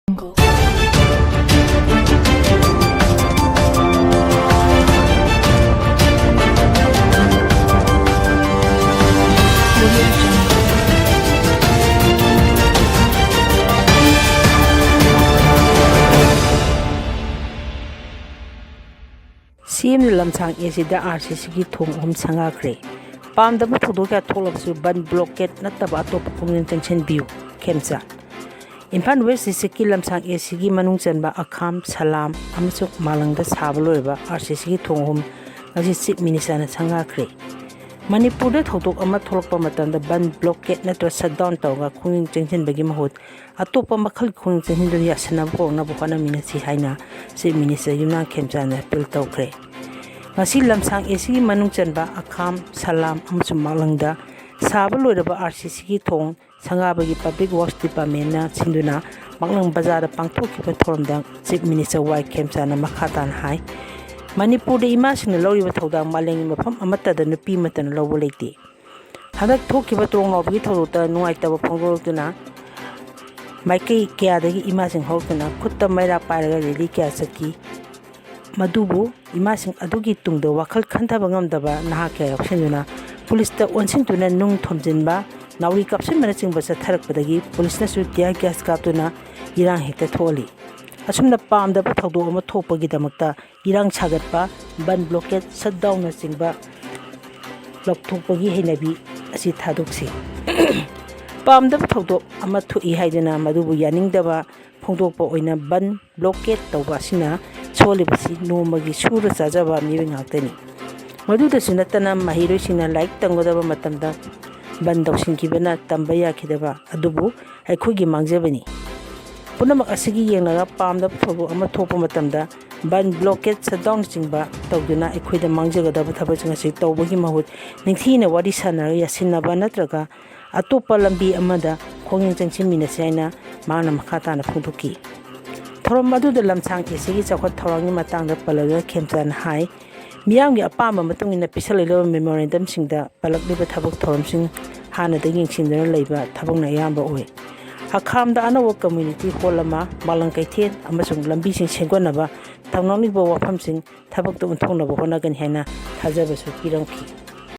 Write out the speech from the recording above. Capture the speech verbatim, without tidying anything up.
ꯁꯤ ꯑꯦꯝꯅ ꯂꯝꯁꯥꯡ ꯑꯦ ꯁꯤꯗ ꯑꯥꯔ ꯁꯤ ꯁꯤꯒꯤ ꯊꯣꯡ ꯑꯍꯨꯝ ꯁꯪꯒꯥꯈ꯭ꯔꯦ꯫ ꯄꯥꯝꯗꯕ ꯊꯧꯗꯣꯛ ꯀꯌꯥ ꯊꯣꯛꯂꯕꯁꯨ ꯕꯟ ꯕ꯭ꯂꯣꯀꯦꯠ ꯅꯠꯇꯕ ꯑꯇꯣꯞꯄ ꯈꯣꯡꯖꯪ ꯆꯪꯁꯤꯟꯕꯤꯌꯨ꯫ ꯈꯦꯝꯆꯥꯟ꯫ ꯏꯝꯐꯥꯜ ꯋꯦꯁ ꯗꯤꯁꯇ꯭ꯔꯤꯛꯀꯤ ꯂꯝꯁꯥꯡ ꯑꯦ ꯁꯤꯒꯤ ꯃꯅꯨꯡ ꯆꯟꯕ ꯑꯈꯥꯝ, ꯁꯂꯥꯝ ꯑꯃꯁꯨꯡ ꯃꯥꯂꯪꯗ ꯁꯥꯕ ꯂꯣꯏꯔꯕ ꯑꯥꯔ ꯁꯤ ꯁꯤꯒꯤ ꯊꯣꯡ ꯑꯍꯨꯝ ꯉꯁꯤ ꯆꯤꯐ ꯃꯤꯅꯤꯁꯇꯔꯅ ꯁꯪꯒꯥꯈ꯭ꯔꯦ꯫ ꯃꯅꯤꯄꯨꯔꯗ ꯊꯧꯗꯣꯛ ꯑꯃ ꯊꯣꯛꯂꯛꯄ ꯃꯇꯝꯗ ꯕꯟ ꯕ꯭ꯂꯣꯀꯦꯠ ꯅꯠꯇ꯭ꯔꯒ ꯁꯠꯗꯥꯎꯟ ꯇꯧꯔꯒ ꯈꯣꯡꯖꯪ ꯆꯪꯁꯤꯟꯕꯒꯤ ꯃꯍꯨꯠ ꯑꯇꯣꯞꯄ ꯃꯈꯜꯒꯤ ꯈꯣꯡꯖꯪ ꯆꯪꯁꯤꯟꯗꯨꯅ ꯌꯥꯁꯤꯟꯅꯕ ꯄꯨꯔꯛꯅꯕ ꯍꯣꯠꯅꯃꯤꯟꯅꯁꯤ ꯍꯥꯏꯅ ꯆꯤꯐ ꯃꯤꯅꯤꯁꯇꯔ ꯌꯨꯝꯅꯥꯝ ꯈꯦꯝꯆꯥꯟꯅ ꯑꯄꯤꯜ ꯇꯧꯈ꯭ꯔꯦ꯫ ꯉꯁꯤ ꯂꯝꯁꯥꯡ ꯑꯦ ꯁꯤꯒꯤ ꯃꯅꯨꯡ ꯆꯟꯕ ꯑꯈꯥꯝ, ꯁꯂꯥꯝ ꯑꯃꯁꯨꯡ ꯃꯥꯛꯂꯪꯗ ꯁꯥꯕ ꯂꯣꯏꯔꯕ ꯑꯥꯔ ꯁꯤ ꯁꯤꯒꯤ ꯊꯣꯡ ꯁꯪꯒꯥꯕꯒꯤ ꯄꯕ꯭ꯂꯤꯛ ꯋꯥꯔꯛꯁ ꯗꯤꯄꯥꯔꯠꯃꯦꯟꯅ ꯁꯤꯟꯗꯨꯅ ꯃꯥꯛꯂꯪ ꯕꯖꯥꯔꯗ ꯄꯥꯡꯊꯣꯛꯈꯤꯕ ꯊꯧꯔꯝꯗ ꯆꯤꯐ ꯃꯤꯅꯤꯁꯇꯔ ꯋꯥꯏ ꯈꯦꯝꯆꯥꯟꯅ ꯃꯈꯥ ꯇꯥꯅ ꯍꯥꯏ, ꯃꯅꯤꯄꯨꯔꯗ ꯏꯃꯥꯁꯤꯡꯅ ꯂꯧꯔꯤꯕ ꯊꯧꯗꯥꯡ ꯃꯥꯂꯦꯝꯒꯤ ꯃꯐꯝ ꯑꯃꯠꯇꯗ ꯅꯨꯄꯤ ꯑꯃꯠꯇꯅ ꯂꯧꯕ ꯂꯩꯇꯦ꯫ ꯍꯟꯗꯛ ꯊꯣꯛꯈꯤꯕ ꯇꯣꯡ ꯂꯥꯎꯕꯒꯤ ꯊꯧꯗꯣꯛꯇ ꯅꯨꯡꯉꯥꯏꯇꯕ ꯐꯣꯡꯗꯣꯔꯛꯇꯨꯅ ꯃꯥꯏꯀꯩ ꯀꯌꯥꯗꯒꯤ ꯏꯃꯥꯁꯤꯡ ꯍꯧꯔꯛꯇꯨꯅ ꯈꯨꯠꯇ ꯃꯩꯔꯥ ꯄꯥꯏꯔꯒ ꯔꯦꯂꯤ ꯀꯌꯥ ꯆꯠꯈꯤ꯫ ꯃꯗꯨꯕꯨ ꯏꯃꯥꯁꯤꯡ ꯑꯗꯨꯒꯤ ꯇꯨꯡꯗ ꯋꯥꯈꯜ ꯈꯟꯊꯕ ꯉꯝꯗꯕ ꯅꯍꯥ ꯀꯌꯥ ꯌꯥꯎꯁꯤꯟꯗꯨꯅ ꯄꯨꯂꯤꯁꯇ ꯑꯣꯟꯁꯤꯟꯗꯨꯅ ꯅꯨꯡ ꯊꯣꯝꯖꯤꯟꯕ, ꯅꯥꯎꯔꯤ ꯀꯥꯞꯁꯤꯟꯕꯅꯆꯤꯡꯕ ꯆꯠꯊꯔꯛꯄꯗꯒꯤ ꯄꯨꯂꯤꯁꯅꯁꯨ tear gas ꯀꯥꯞꯇꯨꯅ ꯏꯔꯥꯡ ꯍꯦꯛꯇ ꯊꯣꯛꯍꯜꯂꯤ꯫ ꯑꯁꯨꯝꯅ ꯄꯥꯝꯗꯕ ꯊꯧꯗꯣꯛ ꯑꯃ ꯊꯣꯛꯄꯒꯤꯗꯃꯛꯇ ꯏꯔꯥꯡ ꯁꯥꯒꯠꯄ, ꯕꯟ ꯕ꯭ꯂꯣꯀꯦꯠ, ꯁꯠꯗꯥꯎꯟꯅꯆꯤꯡꯕ ꯂꯧꯊꯣꯛꯄꯒꯤ ꯍꯩꯅꯕꯤ ꯑꯁꯤ ꯊꯥꯗꯣꯛꯁꯤ꯫ ꯄꯥꯝꯗꯕ ꯊꯧꯗꯣꯛ ꯑꯃ ꯊꯣꯛꯏ ꯍꯥꯏꯗꯨꯅ ꯃꯗꯨꯕꯨ ꯌꯥꯅꯤꯡꯗꯕ ꯐꯣꯡꯗꯣꯛꯄ ꯑꯣꯏꯅ ꯕꯟ ꯕ꯭ꯂꯣꯀꯦꯠ ꯇꯧꯕ ꯑꯁꯤꯅ ꯁꯣꯛꯍꯜꯂꯤꯕꯁꯤ ꯅꯣꯡꯃꯒꯤ ꯁꯨꯔ ꯆꯥꯖꯕ ꯃꯤꯑꯣꯏ ꯉꯥꯛꯇꯅꯤ꯫ ꯃꯗꯨꯗꯁꯨ ꯅꯠꯇꯅ ꯃꯍꯩꯔꯣꯏꯁꯤꯡꯅ ꯂꯥꯏꯔꯤꯛ ꯇꯝꯒꯗꯕ ꯃꯇꯝꯗ ꯕꯟ ꯇꯧꯁꯤꯟꯈꯤꯕꯅ ꯇꯝꯕ ꯌꯥꯈꯤꯗꯕ ꯑꯗꯨꯕꯨ ꯑꯩꯈꯣꯏꯒꯤ ꯃꯥꯡꯖꯕꯅꯤ꯫ ꯄꯨꯝꯅꯃꯛ ꯑꯁꯤꯒꯤ ꯌꯦꯡꯂꯒ ꯄꯥꯝꯗꯕ ꯊꯧꯗꯣꯛ ꯑꯃ ꯊꯣꯛꯄ ꯃꯇꯝꯗ ꯕꯟ, ꯕ꯭ꯂꯣꯀꯦꯠ, ꯁꯠꯗꯥꯎꯟꯅꯆꯤꯡꯕ ꯇꯧꯗꯨꯅ ꯑꯩꯈꯣꯏꯗ ꯃꯥꯡꯖꯒꯗꯕ ꯊꯕꯛꯁꯤꯡ ꯑꯁꯤ ꯇꯧꯕꯒꯤ ꯃꯍꯨꯠ ꯅꯤꯡꯊꯤꯅ ꯋꯥꯔꯤ ꯁꯥꯟꯅꯔꯒ ꯌꯥꯁꯤꯟꯅꯕ ꯅꯠꯇ꯭ꯔꯒ ꯑꯇꯣꯞꯄ ꯂꯝꯕꯤ ꯑꯃꯗ ꯈꯣꯡꯖꯪ ꯆꯪꯁꯤꯟꯃꯤꯟꯅꯁꯤ ꯍꯥꯏꯅ ꯃꯍꯥꯛꯅ ꯃꯈꯥ ꯇꯥꯅ ꯐꯣꯡꯗꯣꯛꯈꯤ꯫ ꯊꯧꯔꯝ ꯑꯗꯨꯗ ꯂꯝꯁꯥꯡ ꯑꯦ ꯁꯤꯒꯤ ꯆꯥꯎꯈꯠ ꯊꯧꯔꯥꯡꯒꯤ ꯃꯇꯥꯡꯗ ꯄꯜꯂꯗꯨꯅ ꯈꯦꯝꯆꯥꯟꯅ ꯍꯥꯏ, ꯃꯤꯌꯥꯝꯒꯤ ꯑꯄꯥꯝꯕ ꯃꯇꯨꯡ ꯏꯟꯅ ꯄꯤꯁꯜꯂꯛꯂꯤꯕ ꯃꯦꯃꯣꯔꯦꯟꯗꯝꯁꯤꯡꯗ ꯄꯜꯂꯛꯂꯤꯕ ꯊꯕꯛ ꯊꯧꯔꯝꯁꯤꯡ ꯍꯥꯟꯅꯗꯒꯤ ꯌꯦꯡꯁꯤꯟꯗꯨꯅ ꯂꯩꯕ ꯊꯕꯛꯅ ꯑꯌꯥꯝꯕ ꯑꯣꯏ꯫ ꯑꯈꯥꯝꯗ ꯑꯅꯧꯕ community hall ꯑꯃ, ꯃꯥꯂꯪ ꯀꯩꯊꯦꯜ ꯑꯃꯁꯨꯡ ꯂꯝꯕꯤꯁꯤꯡ ꯁꯦꯝꯒꯠꯅꯕ ꯇꯧꯅꯤꯡꯂꯤꯕ ꯋꯥꯐꯝꯁꯤꯡ ꯊꯕꯛꯇ ꯑꯣꯟꯊꯣꯛꯅꯕ ꯍꯣꯠꯅꯒꯅꯤ ꯍꯥꯏꯅ ꯊꯥꯖꯕꯁꯨ ꯄꯤꯔꯝꯈꯤ꯫